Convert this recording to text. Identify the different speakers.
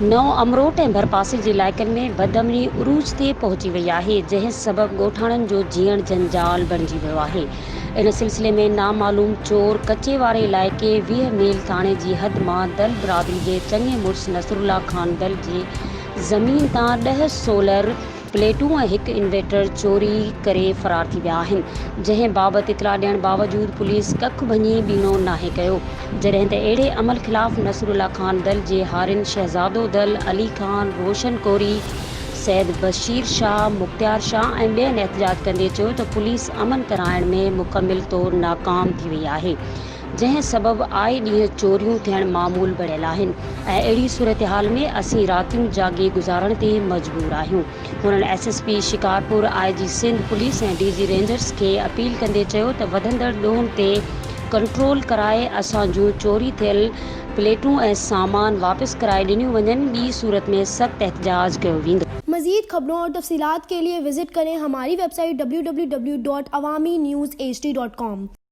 Speaker 1: نئون امروٽ ۽ ڀرپاسي جي علائقن ۾ بدامني عروج تي پهچي وئي آهي، جنهن سبب ڳوٺاڻن جو جيئڻ جنجال بڻجي ويو آهي. ان سلسلي ۾ نامعلوم چور ڪچي واري علائقي 20 ميل ٿاڻي جي حد مان دل برادري جي چڱي مڙس نصرالله خان دل جي زمين تان ڏهه سولر پليٽون ۽ هڪ انويٽر چوري ڪري فرار ٿي ويا آهن، جنهن بابت اطلاع ڏيڻ باوجود پوليس ڪک ڀڃي ٻيڻو ناهي ڪيو، جڏهن ته اهڙي عمل خلاف نصرالله خان دل جي هارين شهزادو دل، علي خان، روشن ڪوري، سيد بشير شاهه، مختيار شاهه ۽ ٻين احتجاج ڪندي چيو ته پوليس امن ڪرائڻ ۾ مڪمل طور ناڪام ٿي وئي آهي. جنهن سبب آئي ڏينهن چوريون ٿيڻ معمول بڻيل آهن ۽ اهڙي صورتحال ۾ اسين راتيون جاڳي گذارڻ تي مجبور آهيون. هنن S S P Shikarpur, I G Sindh police ۽ D G rangers کي اپيل ڪندي چيو ته وڌندڙ ڏوهن تي ڪنٽرول ڪرائي اسان جون چوري ٿيل پليٽون ۽ سامان واپس ڪرائي ڏنيون وڃن ٻي صورت ۾ سخت احتجاج ڪيو ويندو.
Speaker 2: مزيد خبرون اور تفصيلات کے لئے وزٽ کریں ہماری web site W W W dot Awami news H D dot com.